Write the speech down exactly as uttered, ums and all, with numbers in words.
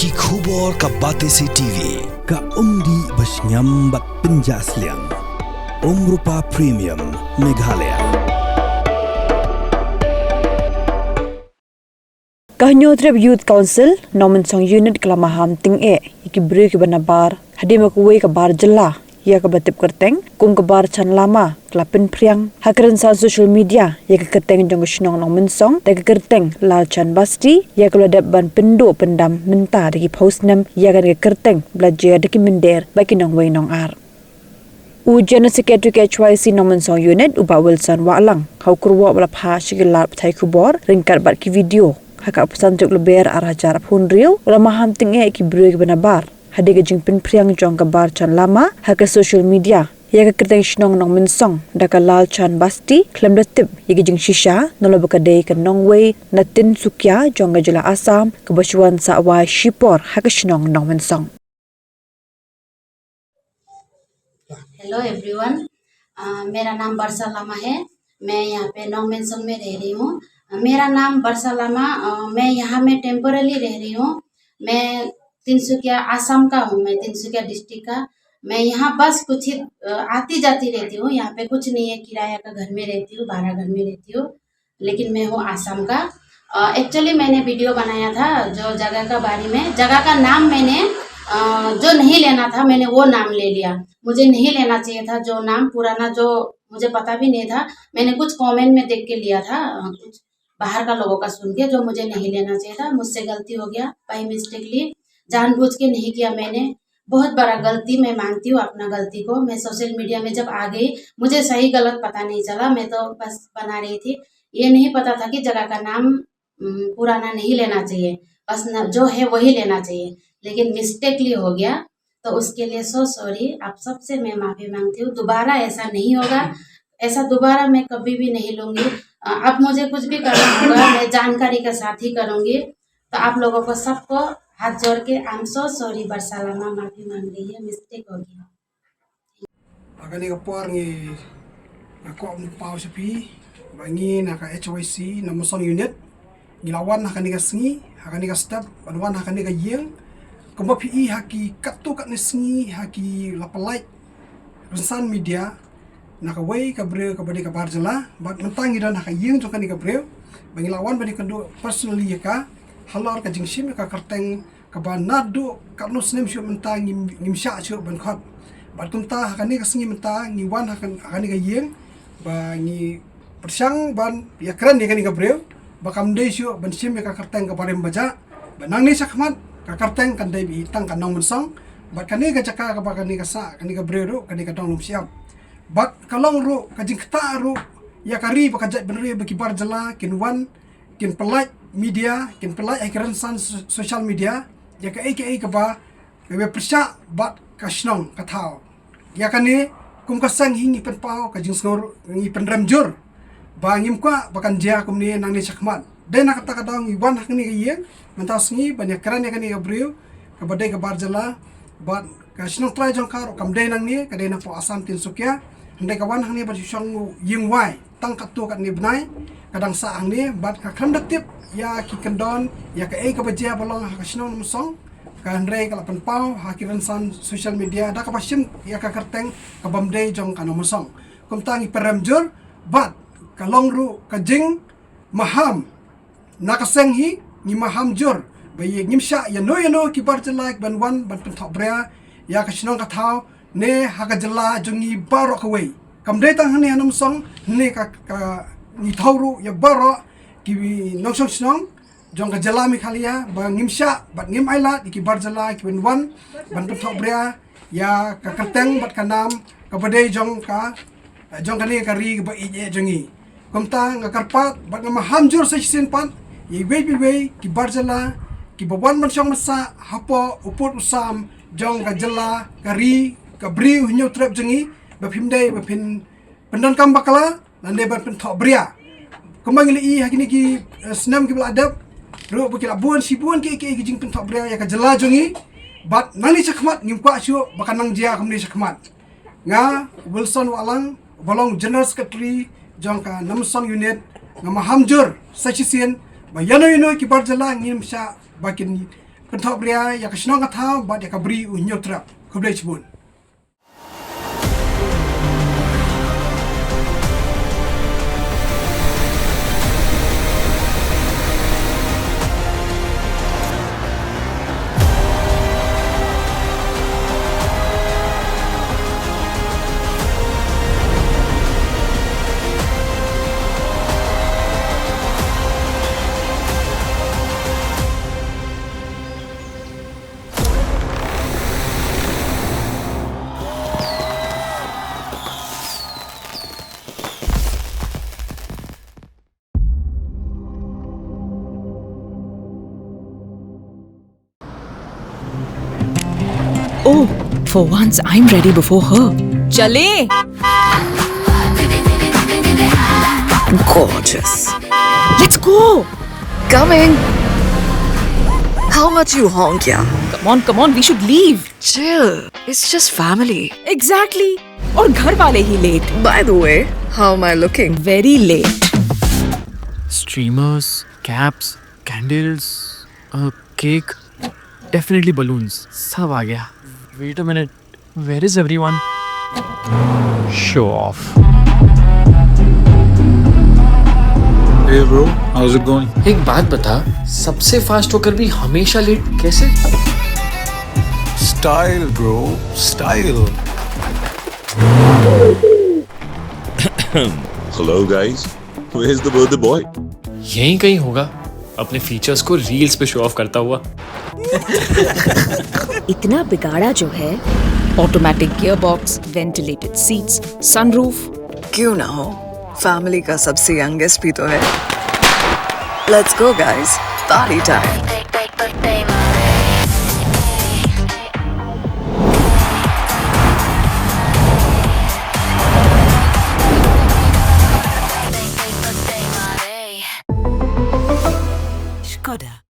Ki khubor ka Batesi T V, ka umdih ba shngiam bad pynjah sliang. Umrupa Premium, Meghalaya. Ka Hynñiewtrep Youth Council, Nongmynsong Unit ka la maham tyngeh ïa ki briew kiba nabar hadien ba kawei ka bar jylla ïa kaba tip kyrteng kum ka Bar Chan Lama ka la pynphriang ha ka rynsan social media ïa ka kyrteng jong ka shnong Nongmynsong da ka kyrteng Lalchan Basti, ïa kaba la dep ban pynduh pyndam mynta da ki phew snem ïa kane ka kyrteng ba la jer da ki mynder bad ki nongwei nongar. U General Secretary ka H Y C Nongmynsong Unit, u Bah Wilson Wahlang, ha u kyrwoh ba la phah sha ki lad pathai khubor ryngkat bad ki video ha ka arphew san tarik Lber ar hajar arphew hynriew, u la maham tyngeh ïa ki briew kiba nabar hadien ka jingpynphriang jong ka Bar Chan Lama ha ka social media ïa ka kyrteng shnong Nongmynsong da ka Lalchan Basti khlem da tip ïa ka jingshisha, nalor ba ka dei ka nongwei na Tinsukia jong ka jylla Assam kaba shu wan sah wai shipor ha ka shnong Nongmynsong. Hello everyone, uh, मेरा नाम वर्षा लामा है। मैं यहाँ पे non mention में रह रही हूँ। अ, मेरा नाम वर्षा लामा, अ, मैं यहाँ में टेम्पोरली रह रही हूँ। मैं तिनसुकिया, आसाम का हूँ, मैं तिनसुकिया डिस्ट्रिक्ट का। मैं यहाँ बस कुछ ही, अ, आती जाती रहती हूँ। यहाँ पे कुछ नहीं है, किराया का घर में रहती हूँ, भाड़ा घर में रहती हूँ। लेकिन मैं हूँ आसाम का। एक्चुअली मैंने वीडियो बनाया था जो जगह का बारे में, जगह का नाम मैंने, अ, जो नहीं लेना था, मैंने वो नाम ले लिया। मुझे नहीं लेना चाहिए था जो नाम पुराना, जो मुझे पता भी नहीं था। मैंने कुछ कमेंट में देख के लिया था, अ, कुछ बाहर का लोगों का सुन के, जो मुझे नहीं लेना चाहिए था। मुझसे गलती हो गया, बाई मिस्टेकली, जानबूझ के नहीं किया मैंने। बहुत बड़ा गलती, मैं मानती हूँ अपना गलती को। मैं सोशल मीडिया में जब आ गई, मुझे सही गलत पता नहीं चला, मैं तो बस बना रही थी। ये नहीं पता था कि जगह का नाम, उम, पुराना नहीं लेना चाहिए, बस न, जो है वही लेना चाहिए, लेकिन मिस्टेकली हो गया, तो उसके लिए सो सॉरी। आप सबसे मैं माफ़ी मांगती हूँ, दोबारा ऐसा नहीं होगा, ऐसा दोबारा मैं कभी भी नहीं लूँगी। अ, अब मुझे कुछ भी करना होगा, मैं जानकारी के साथ ही करूँगी। तो आप लोगों को सबको हाथ जोड़ के, आई एम सो सॉरी, वर्षा लामा माफी मांग रही है, मिस्टेक हो गया। Ha kane ka por ngi, nga kwah ban pynpaw sha phi ba ngi na ka H Y C Nongmynsong Unit ngi la wan ha kane ka sngi, ha kane ka step, ban wan ha kane ka ïing. Kumba phi i ha ki katto katne sngi, ha ki la pynlait rynsan media, na kawei ka briew kaba dei ka bar jylla, bad mynta ngi don ha ka ïing jong kane ka briew ba ngi la wan ban ïakynduh personally ïa ka halor ka jingshim ïa ka kyrteng kaba naduh katno snem shuh mynta ngim, ngim shah shuh ban khot. Bad kumta ha kane ka sngi mynta ngi wan ha kan-, ha kane ka ïing ba ngi pyrshang ban ïakren ïa kane ka briew ba kam dei shuh ban shim ïa ka kyrteng kaba rim ba jah, ba nangne shakhmat ka kyrteng kan dei ba i tang ka Nongmynsong. Bad kane ka jaka kaba kane ka sah, kane ka briew ruh ka dei ka dong Lumshyiap. Bad ka long ruh ka jingktah ruh ïa ka ri bad ka jaitbynriew ba ki bar jylla kin wan, kin pynlait media, kin pynlait ha ki rynsan so-, social media ïa kaei kaei kaba, kaba pyrshah bad ka shnong ka thaw. Ïa kane kum ka seng hi ngi pynpaw ka jingsngew, ngi pynrem jur ba ngim kwah ba kan jia kumne nangne shakhmat. Dei na kata ka daw ngi wan ha kane ka ïing mynta sngi ban ïakren ïa kane ka briew kaba dei ka bar jylla, bad ka shnong trai jong ka ruh kam dei nangne, ka dei napoh Assam Tinsukia. Hynrei ka wan hangne ban shu shong ïing wai tang katto katne bnai, ka dang sah hangne bad ka khlem da tip ïa ki kyndon ïa kaei kaba jia ba long ha ka shnong Nongmynsong. Ka hynrei ka la pynpaw ha ki rynsan social media da kaba shim ïa ka kyrteng kabym dei jong ka Nongmynsong. Kumta ngi pynrem jur bad ka long ruh ka jingmaham na ka seng hi, ngi maham jur ba ïa ngim shah ïano ïano ki bar jylla ban wan ban pynthohbria ïa ka shnong ka thaw ne ha ka jylla jong ngi baroh kawei. Kam dei tang hangne ha Nongmynsong, hangne ka, ka ngi thaw ruh ïa baroh ki nongshong shnong jong ka jylla Meghalaya ba ngim shah bad ngim ailad ïa ki bar jylla kiban wan ban pynthohbria ïa ka kyrteng bad ka nam kaba dei jong ka, jong kane ka ri kaba ïeit eh jong ngi. Kumta nga kyrpad bad nga maham jur sa shisien pat ïa iwei pa iwei ki bar jylla kiba wan ban shong ban sah hapoh u pud u sam jong ka jylla, ka ri, ka bri u Hynñiewtrep jong ngi, ba phim dei ba phin pyndonkam bakla lane ban pynthohbria. Kumba ngi la i ha kine ki, eh, snem kiba la dep ruh ba ki la bun shibun ki, ki, ki jingpynthohbria ïa ka jylla jong ngi. Bad nangne shakhmat ngim kwah shuh ba kan nang jia kumne shakhmat. Nga Wilson Wahlang, uba long General Secretary jong ka Nongmynsong Unit, nga maham jur sa shisien ba ïano ïano ki bar jylla ngim shah ba kin Pynthok ria ïa ka shnong ka thaw bad ïa ka bri u Hynñiewtrep. Khublei shibun. Oh, for once I'm ready before her. चलें? Gorgeous. Let's go. Coming. How much you honk, yeah? Come on, come on, we should leave. Chill. It's just family. Exactly. और घर वाले ही late. By the way, how am I looking? Very late. Streamers, caps, candles, a cake, definitely balloons. सब आ गया. Wait a minute, where is everyone? Show off. Hey bro, how's it going? एक बात बता, सबसे फास्ट होकर भी हमेशा लेट कैसे? Style bro, style. Hello guys, where's the birthday boy? यहीं कहीं होगा, अपने फीचर्स को रील्स पे शो ऑफ करता हुआ. इतना बिगाड़ा जो है. Automatic gearbox, ventilated seats, sunroof. क्यों ना हो, फैमिली का सबसे यंगेस्ट भी तो है. Let's go guys, party time. Skoda.